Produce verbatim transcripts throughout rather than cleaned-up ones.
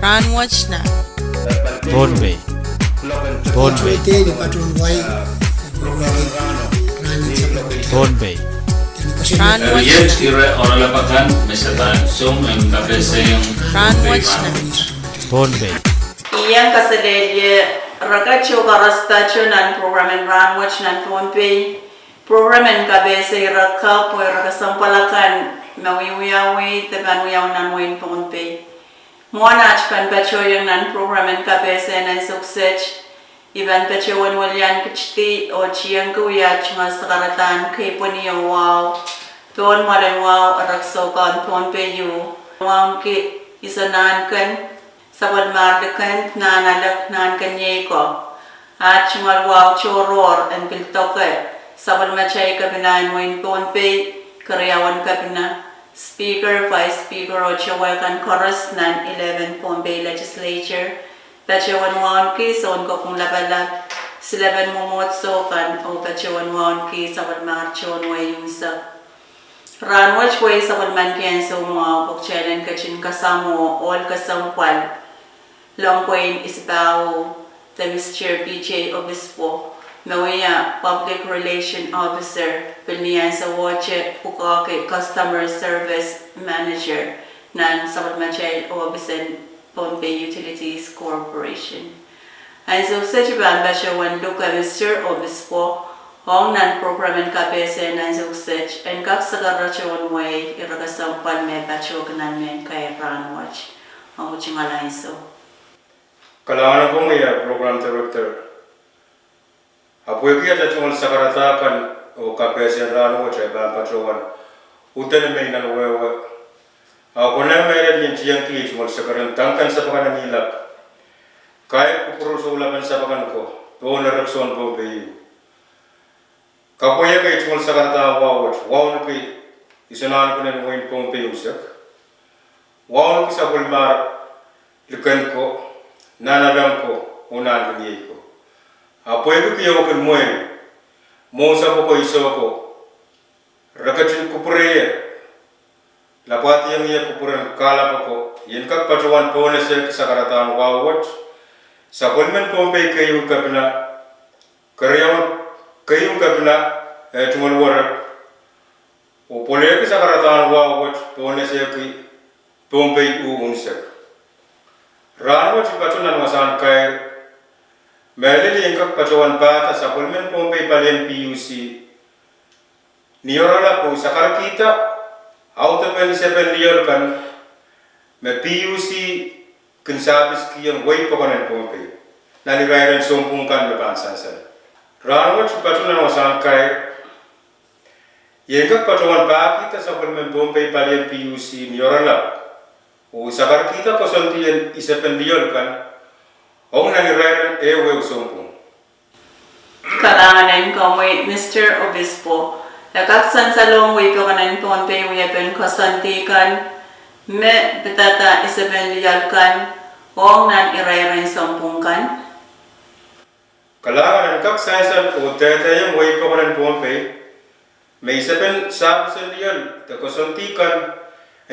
Rahnwet nan Pohnpei. Pohnpei. Pohnpei. Rahnwet nan Pohnpei. Ien kaselehlie reket oh koaros patoh nan program en Rahnwet nan Pohnpei. Program en kapehse ire kapw oh ire kesempwal akan me wiewiawi de pahn wiawi nan wehin Pohnpei. Mwohn aht pahn patohieng nan program en kapehse nan ansou kiset, I pahn patohwan welian kitidi oh tiengki wia tungoal sakaradahn keipweni oh wahu pohn mwoalen wahu ire kesou kan Pohnpei ieu. Wauneki Iso Nahnken, sapwellimahr Likend, Nahnalek, Nahnken Iei ko. Aht tungoal wahu tohrohr en pil doke sapwellimatail kepina en wehin Pohnpei, keriaun kepina, Speaker, Vice Speaker oh towe kan koaros nan eleven Pohnpei Legislature, patohwan wauneki Sounkopwung Lapalap, silepen mwomwohdiso kan oh patohwan wauneki sapwellimahr tohn wehi unsek. Rahnwet wehi sapwellimanki ansou mwahu pwe kitail en ketin kasamwo ohl kesempwal, Longwein Isipahu de Mister P J Obispo, me wia Public Relation Officer, pil ni ahnsowohte pwukoahki Customer Service Manager nan sapwellimatail ohpis en Pohnpei Utilities Corporation. Ansou kiset I pahn patohwan luke Mister Obispo ong nan program en kapehse nan ansou kiset en kak sakarada tohn wehi ire kesempwal me patohki nan mehn kair rahnwet. Ong tungoal ansou. Kalahngan en komwi, eh, Program Director. Ahpw pwehki atail tungoal sakarada kan oh kapehse en rahnwet e pahn patohwan udahn me I nan wehwe, a konehng mehlel I en tiengki tungoal sakaradan tangkan sapakan en ilap, kair kupwur oh soulap en sapakan ko pohn ire kesou en Pohnpei ieu. Kapwaiada tungoal sakaradahn wahu wet, wauneki Iso Nahnken en wehin Pohnpei unsek, wauneki sapwellimahr Likend ko, Nahnalek ko, oh Nahnken Iei ko. Ahpw pwehki kieu kin mwehi, mwohn sapwoko iso ko, re ketin kupwure ie, lapwahdiong ie kupwuren kahlap ako, I en kak patohwan pohnese sakaradahn wahu wet, sapwellimen Pohnpei keieun kepina, keriaun keieun kepina, eh, tungoal werek, oh pwelehki sakaradahn wahu wet pohnesehki Pohnpei uh unsek. Rahnwet I patohwan nan wasahn kair, mehlel I en kak patohwan pahda sapwellimen Pohnpei palien P U C ni oaralap oh sakarkihda audepen isepen lioal kan me P U C kin sahpiskihong wehi pokon en Pohnpei nan irairen sounpwong kan me pahn sansal. Rahnwet I patohwan nan wasahn kair, I en kak patohwan pahkihda sapwellimen Pohnpei palien P U C ni oaralap oh sakarkihda koasoandi en isepen lioal kan ong nan irairen ehuehu sounpwong. Kalahngan en komwi, Mister Obispo. E kak sansalohng wehi pokon en Pohnpei wiepen koasoandi kan me pidada isepen lioal kan ong nan irairen sounpwong kan? Kalahngan. En kak sansal oh dehdehiong wehi pokon en Pohnpei me isepen sahpis en lioal de koasoandi kan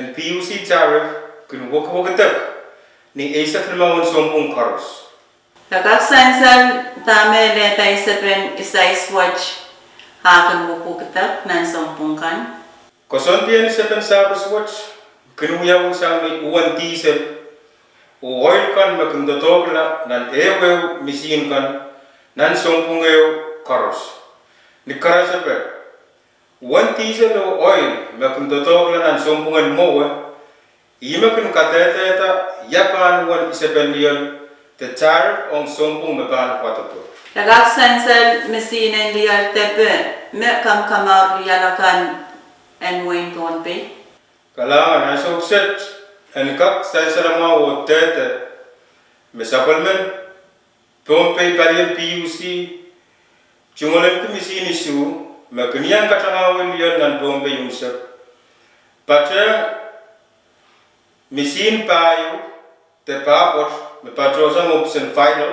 en P U C tariff kin wekidek ni eisek limau en sounpwong koaros. E kak sansal dahme lelehda isepen isais wet a kin wekidek nan sounpwong kan? Koasoandi en isepen sahpis wet kin wiawi sang ni uwen dihsel oh oil kan me kin doadoahkla nan ehuehu misihn kan nan sounpwong ehu koaros. Ni karasepe, uwen dihsel oh oil me kin doadoahkla nan sounpwong en mwowe, ihme kin kadehdehda ia pahn uwen isepen lioal de tariff ong sounpwong me pahn wadedo. E kak sansal misihn en lioal depe me kamakamour lioal akan en wehin Pohnpei? Kalahngan. Ansou kiset en kak sansalamwahu oh dehde me sapwellimen Pohnpei palien P U C tungoalenki misihn isuh me kin iang katangahwih lioal nan Pohnpei unsek, patehng misihn pahieu de pahpwoat me patohsang ohpis en final,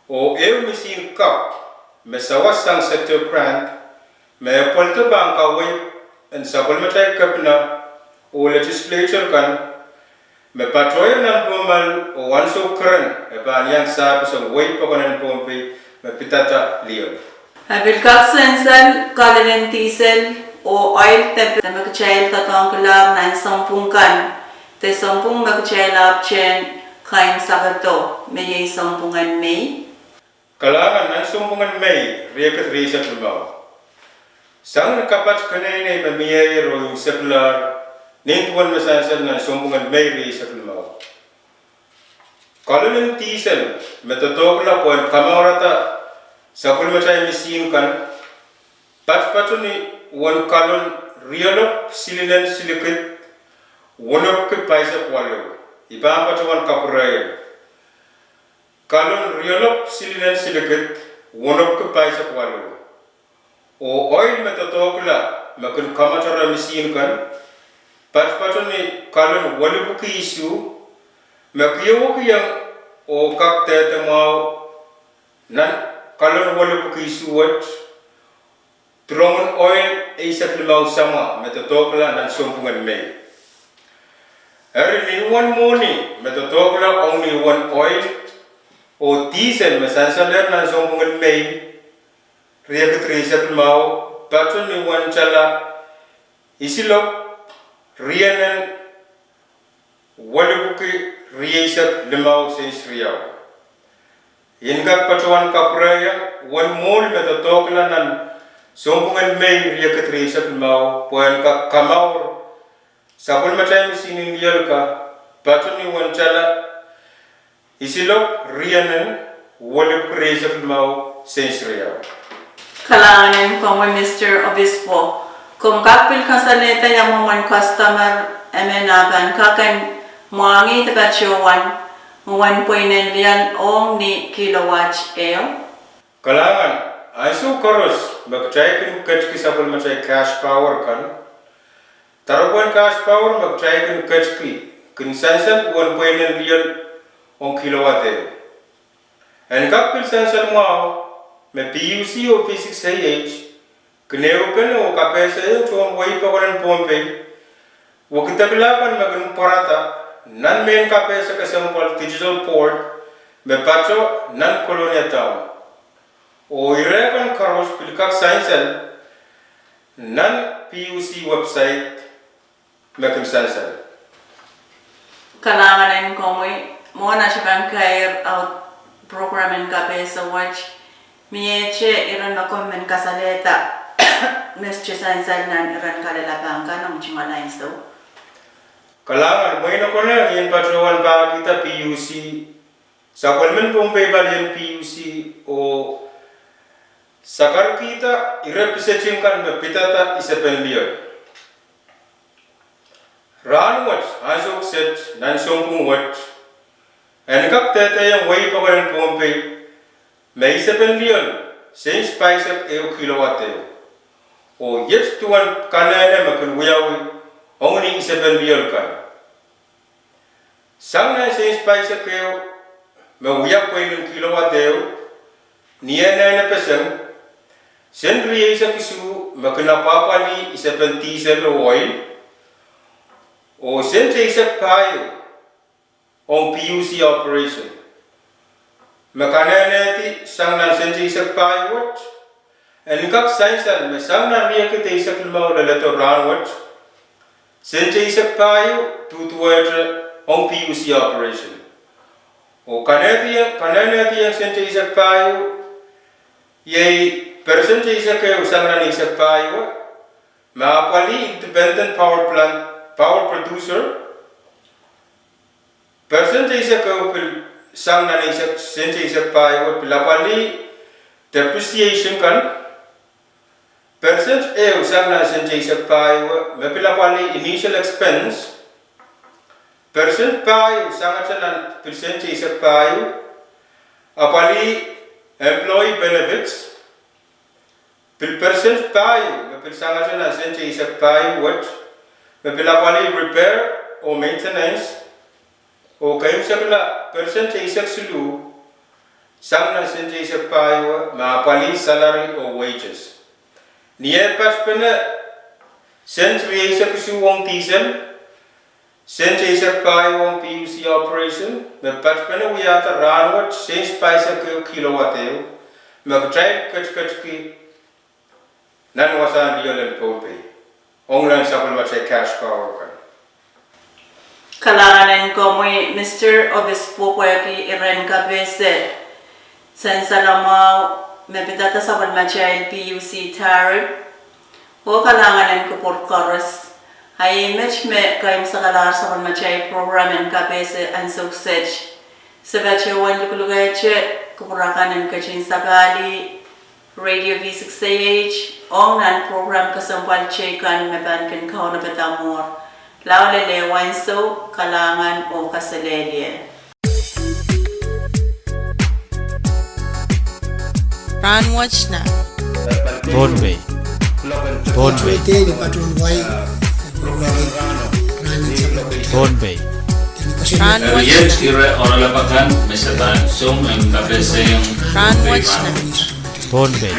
oh ehu misihn kapw me sawas sang sector grant me e pweldo pahn kaweid en sapwellimatail kepina oh legislature kan me patohier nan Pohnpei oh ansou keren e pahn iang sahpis ong wehi pokon en Pohnpei me pidada lioal. E pil kak sansal kalon en dihsel oh oil de me kitail doadoahngkilahr nan sounpwong kan, de sounpwong me kitail ahpwtehn kaimwisekdo, me iei sounpwong en Mei. Kalahngan, nan sounpwong en Mei riekid rieisek limau. Sang ni kapat keneinei me mieier oh imwseklahr, nin duwen me sansal nan sounpwong en Mei rieisek limau. Kalon en dihsel me doadoahkla pwehn kamourada sapwellimatail misihn kan, patpato ni uwen kalon rielopw silinen silikid wenepwiki paisek waluh. I pahn patohwan kapwurehiong: kalon rielopw silinen silikid wenepwiki paisek waluh. Oh oil me doadoahkla me kin kamwatehre misihn kan, patpato ni kalon welipwiki isuh, me kihwekihong oh kak dehde mwahu nan kalon welipwiki isuh wet, dirongen oil eisek limau samwa me doadoahkla nan sounpwong en Mei. Eri ni uwen mwohni me doadoahkla ong ni uwen oil oh dihsel me sansalehr nan sounpwong en Mei riekid rieisek limau, pato ni uwen tala isilopw rienen welipwiki rieisek limau sens riau. I en kak patohwan kapwurehiong uwen mwohni me doadoahkla nan sounpwong en Mei riekid rieisek limau pwehn kak kamour sapwellimatail misihn en lioal kan, pato ni uwen tala isilopw rienen welipwiki rieisek limau sens riau. Kalahngan en komwi, Mister Obispo. Komw kak pil kasalehda ia mwomwen customer emen ah pahn kak en mwahngih de patohwan uwen pweinen lioal ong ni kilowatt ehu? Kalahngan, ansou koaros me kitail kin ketki sapwellimatail cash power kan, doaropwehn cash power me kitail kin ketki kin sansal uwen pweinen lioal ong kilowatt ehu. En kak pil sansal mwahu me PUC oh V six A H kin ehupene oh kapehse tohn wehi pokon en Pohnpei wekidekla kan me kin pwarada nan mehn kapehse kesempwal digital port me pato nan Kolonia Town. Oh ire kan koaros pil kak sansal nan PUC website me kin sansal. Kalahngan en komwi. Mwohn atail pahn kair aht program en kapehse wet, miehte iren me komw men kasalehda me sohte sansal nan iren kalelapak kan ong tungoal ansou? Kalahngan, mwein konehng I en patohwan pahkihda PUC, sapwellimen Pohnpei palien PUC, oh sakarkihda ire pisetin kan me pidada isepen lioal. Rahnwet ansou kiset nan sounpwong wet, en kak dehdehiong wehi pokon en Pohnpei me isepen lioal sens pahisek ehu kilowatt ehu, oh iet duwen kanehne me kin wiawi ong ni isepen lioal kan. Sang nan sens pahisek ehu me wia pweinen kilowatt ehu, ni eh nehnepeseng, sent rieisek isuh me kin apwapwalih isepen dihsel oh oil, oh sent eisek pahieu ong PUC operation. Me kanehnehdi sang nan sent eisek pahieu wet, en kak sansal me sang nan riekid eisek limau leledo rahnwet, sent eisek pahieu duduwehte ong PUC operation. Oh kanehnehdiong sent eisek pahieu, iei persent eisek ehu sang nan eisek pahieu me apwalih independent power plant, power producer. Persent eisek ehu pil sang nan eisek, sent eisek pahieu pil apwalih depreciation kan. Persent ehu sang nan sent eisek pahieu me pil apwalih initial expense. Persent pahieu sangete nan pil sent eisek pahieu apwalih employee benefits. Pil persent pahieu me pil sangete nan sent eisek pahieu wet me pil apwalih repair oh maintenance. Oh keimwsekla persent eisek siluh sang nan sent eisek pahieu me apwalih salary oh wages. Ni eh patpene sent rieisek isuh ong dihsel, Sent eisek pahieu ong P U C operation me patpene wiahda rahnwet sent pahisek ehu kilowatt ehu me kitail ketiketki nan wasahn lioal en Pohnpei ong nan sapwellimatail cash power kan. Kalahngan en komwi, Mister Obis, pwopwehki iren kapehse sansalamwahu me pidada sapwellimatail P U C tariff, oh kalahngan en kupwur koaros. A iei met me kaimwisekalahr sapwellimatail program en kapehse ansou kiset. Se patohwan lukulukehte kupwur akan en ketin sapahlih Radio V six A H ong nan program kesempwal teikan me pahn kin kaunopada mwuhr. Lao lel ansou, kalahngan oh kaselehlie. Rahnwet nan Pohnpei. Pohnpei. Pohnpei. Rahnwet nan Pohnpei.